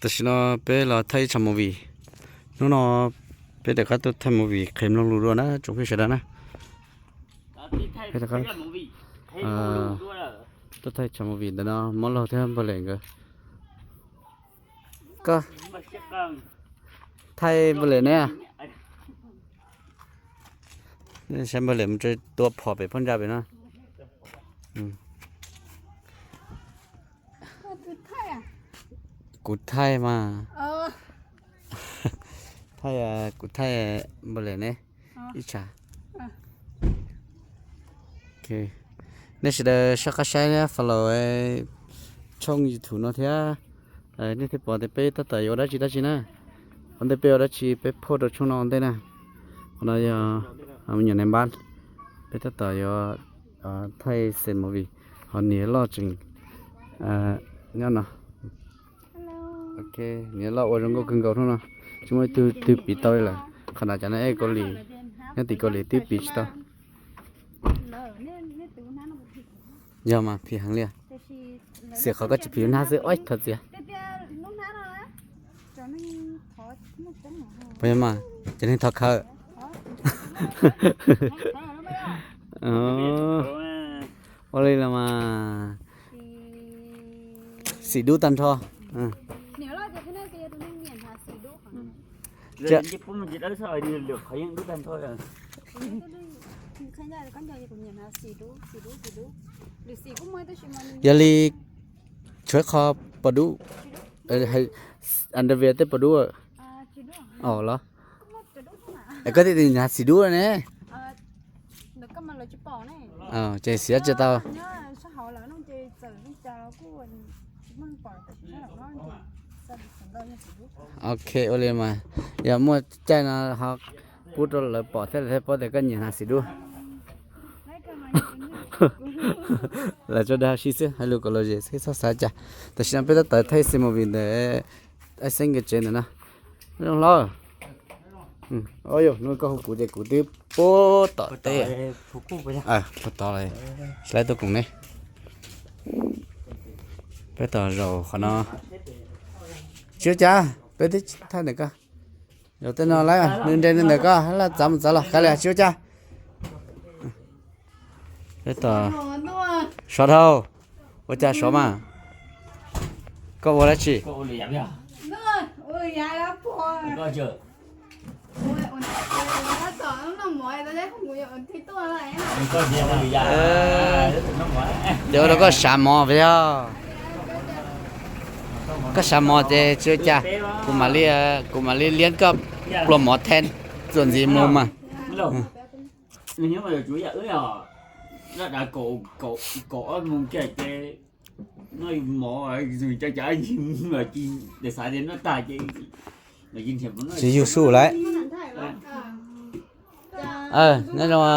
Tam sim no peb los thaij ib tsam movie. Hnub no peb rov qab tuaj thaij movie qhia mloog lus dua na tsoom phooj ywg sawv daws na. Peb rov qab tuaj thaij ib tsam movie ntawm no Mob Laug thiab Npawg Lem nkawd. Koj thaij Npawg Lem ne? Saib Npawg Lem mus tua phom pem phab ntsa pem no. Kuv thaij mas. Thaij, kuv thaij Npawg Lem ne ib tsam. Nej sawv daws soj qab saib thiab follow tshooj YouTube no thiab. Nej thiaj pom tias peb tab tom yuav ua dab tsi dab tsi na. Ua ntej peb ua dab tsi peb post rau tshooj no ua ntej na. Qhov no yog me nyuam nais npab, peb tab tom yuav thaij xes movie, ho niam loj tseem nyob no. Niam loj ua zoo nkauj kawg nkaus hnub no, tsis muaj ib tug twg piv tau li lawm. Qhov no cov no es Kaus Lim, nyob tim Kaus Lim twb piv tsis tau. Yog mas phim heev li. Xiam qhov koj tsis phim lub hnab xwb, ua thov txim. Puas yog mas, cov neeg thov khawv. Ua li los mas. Xim dub tag nrho. Yog li tshuav qho pos dub, underwear tej pos dub os los? Es koj thiaj tias hnav xim dub ne. Ces xiav tsis tau. Ok, ua li mas yog muaj caij no ho pub rau lawv pom thiab lawv thiaj paub tias koj nyiam hnav xim dub. Lawv tsuas dag sib xwb, hais lus kom lom zem xwb txhob xav cas. Tam sim no peb tab tom thaij xes movie ntawm Ab Xeeb nkawd tsev ntawm no. Zoo hlob. Ua yog hnub koj hu kuv ces kuv twb puag tom teb. Puag tod, tsis laib tuaj koom ne. Peb tos zaum qhov no. Tsis ua cas, peb twb thaij ntawm koj. Zaum tej no lawm nws nres nws ntawm koj, laj txav mus txav los kav liam, tsis ua cas. Peb tos. Sov dhau. Ua cas sov mas? Koj ua dab tsi? Ces ua rau koj sav mov puas yog? Koj sav mov ces tsis ua cas, kuv mam li, kuv mam li liab koj pluas mov then txuas ntxiv mus mas. Tsis yug suj lawm. Nyob zoo,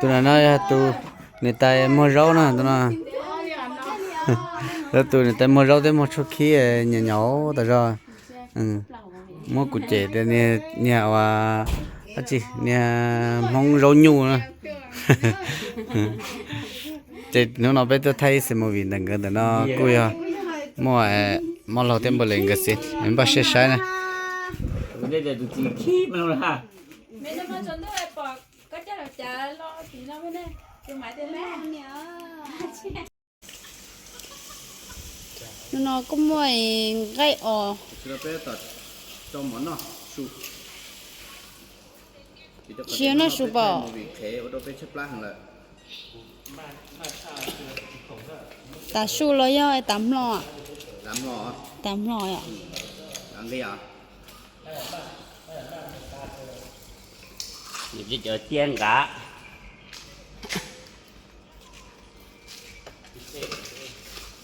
tus no yog tus niam tais muag zaub na, tus no. Yog tus niam tais muag zaub thiab muag tshuaj khib, nyiam nyaum tas zog. Muab kuv cem tias niag ua dab tsi, niag Hmoob zaub nyuj na. Ces hnub no peb tuaj thaij ib xes movie ntawm nkawd ntawm no kuj yog muaj Mob Laug thiab Npawg Lem nkawd xwb, npaj siab saib na. Hnub no kuj muaj nqaij os. Tsis yog noj su pom. Tav su los yog tav hmlo? Tav hmlo yom.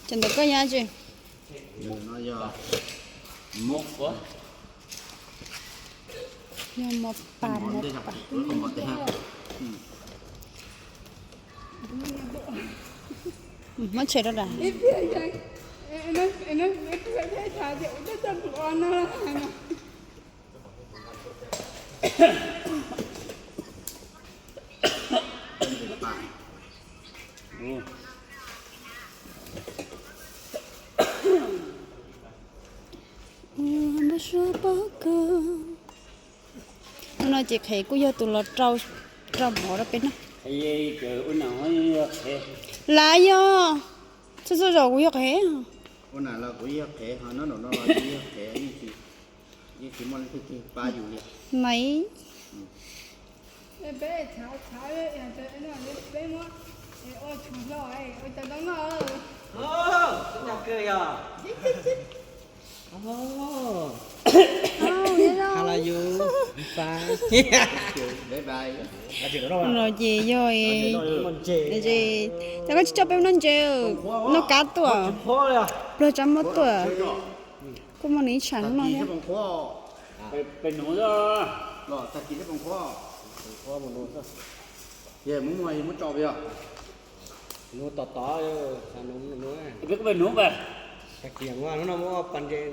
Cov ntawm koj yog tsi? Yog mov pas, mov pas. Muab tshem rau dam. Hnub no ces Qhev kuj yog tus los rau, rau mov rau peb noj. Lav yog, txhua txhua zaus kuv yog Qhev. Maiv. Los ces yog, cov koj tsis coj peb mus noj ntses, noj kab tuaj, pluag tsab muab tuaj, kuj muaj nws ib tsham hnub no thiab. Hnub no muab pas ntses,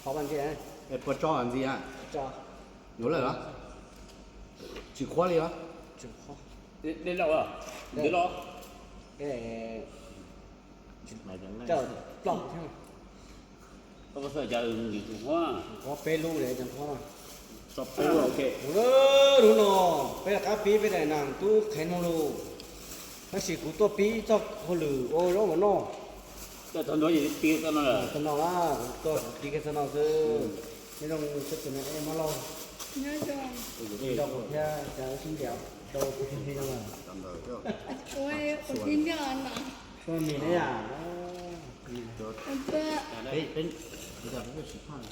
qhov pas ntses, puas tso ntxiv a? Nuv lawm los? Tsis qhuav li los? Qhuav peb lub li. Hnub no peb rov qab pib peb daim nas tub Qhev Noog lus, tab sis kuv tuaj pib txoj hauj lwm ua zaub mov noj. Txog no, kuv tuaj pib kiag txog no xwb. Nyob zoo tsoom niam txiv hmoob lauj, nyob zoo kuv thiab cov sib ntiam rau kuv thiab. Tuaj mis ne yom.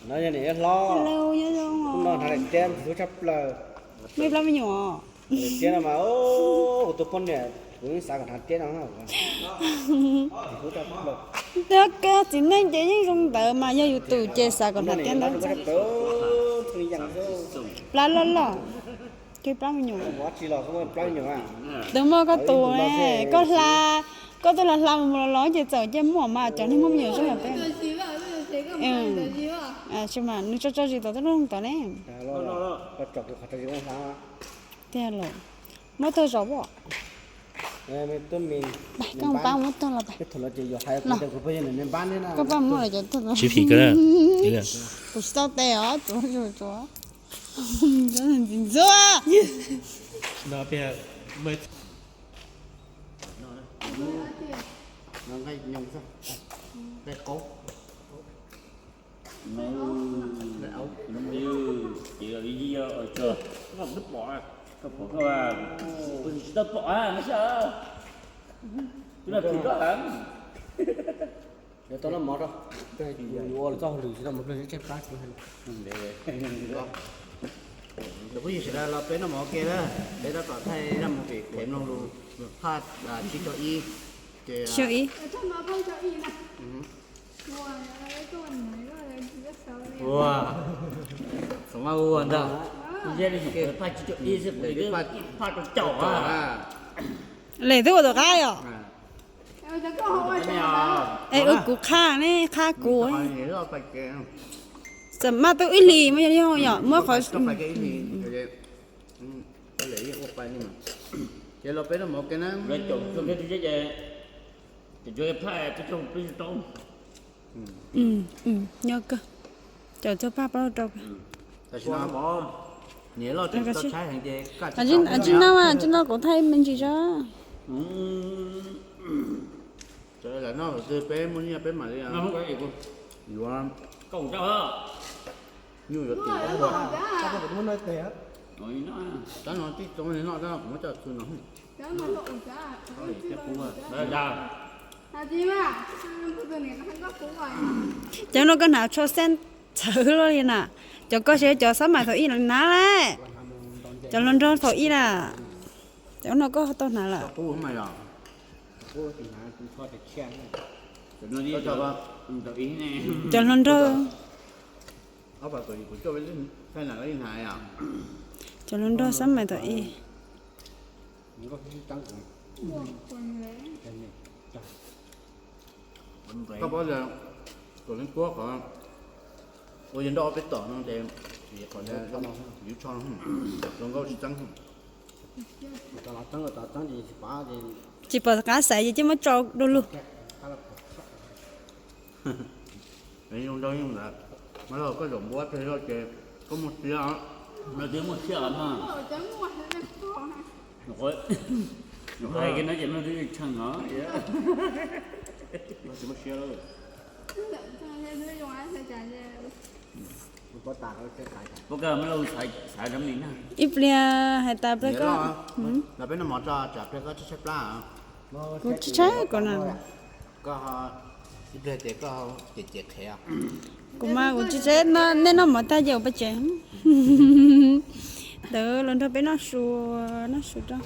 No yog niam hlob, kuv no hnav daim tiab ntxim hlub tshaj plaws. Daim tiab no mas kuv tus poj niam kuv yeej xav kom hnav tiab no. Txiv neej ces yeej zoo ntawd mas yog yus tus ces xav kom hnav tiab ntawd. Plab loj loj, plab me nyuam. Twb muaj koj tus, koj hla, koj tuaj los hla mus los los ces txawm cia muaj mas cov neeg muaj me nyuam zoo yam peb. Tsis mas nws tso tso zis tom toj roob tod ne. Tiag los, muab tag zog as. Koj pab muab tag los, koj pab muab los cov tag. Tsis phim kawg. Kuv tsis tau tes os, tsuav tsuav. Ntxuav. Tsis tau pom, tsis tau pom. Yus tau noj mov rau, yus ua txoj hauj lwm tsis tau mus plawg tshaib plab. Cov phooj ywg sawv daws los peb noj mov ua ke na, peb tab tom thaij zaj movie Qhev Noog lus phaj tsib rau ib, ces ua, xav mas ua ntag, phaj tsib rau ib, phaj rau caum. Lem twb ua tom qab yom. Es ua kuv qha ne, qha kuv. Txawm maj tub ib hlis muab yog yog yom, muab qhov nyob kawg, caum txog phaj plaub rau. Tsis no, tsis no kuv thaij me ntsis tso. Peb muaj nyiaj peb mam li yuav. Nyuj yuav tis. Tab no tib tsoom li no, tab no kuv muab coj txug no. Cov no koj hnav tsho xeeb txhawv luaj li na. Cov koj seb cov xab mais thaum ib no na. Cov hluas nraug thaum ib na. Cov no koj tau hnav lawm. Cov hluas nraug. Cov hluas nraug xab mais thaum ib. Koj paub tias tuam leej kuab qhov ua yawg nroj peb tom no ces qhov yus tsho zoo nkauj tsis txeeb. Tsis pom qab xaiv ces cia muab tso du lug. Zoo nkauj ntawd. Mas koj zaum npua plig lawm ces koj muaj siab. No twb muaj siab os no. Hais kiag no ces no twb tshee os. Tsis muaj siab lawm. Puas kawg muaj lus xaiv rau mi na. Ib pliag hais tas peb koj, peb noj mov tso tsam pliag koj tshaib tshaib plab. Kuv tsis tshaib koj na. Koj ib pliag ces koj cem cem qhev. Kuv mas kuv tsis tshaib, nej noj mov tag ces kuv pais tsev. Ntawd los nrog peb noj su, noj su rau.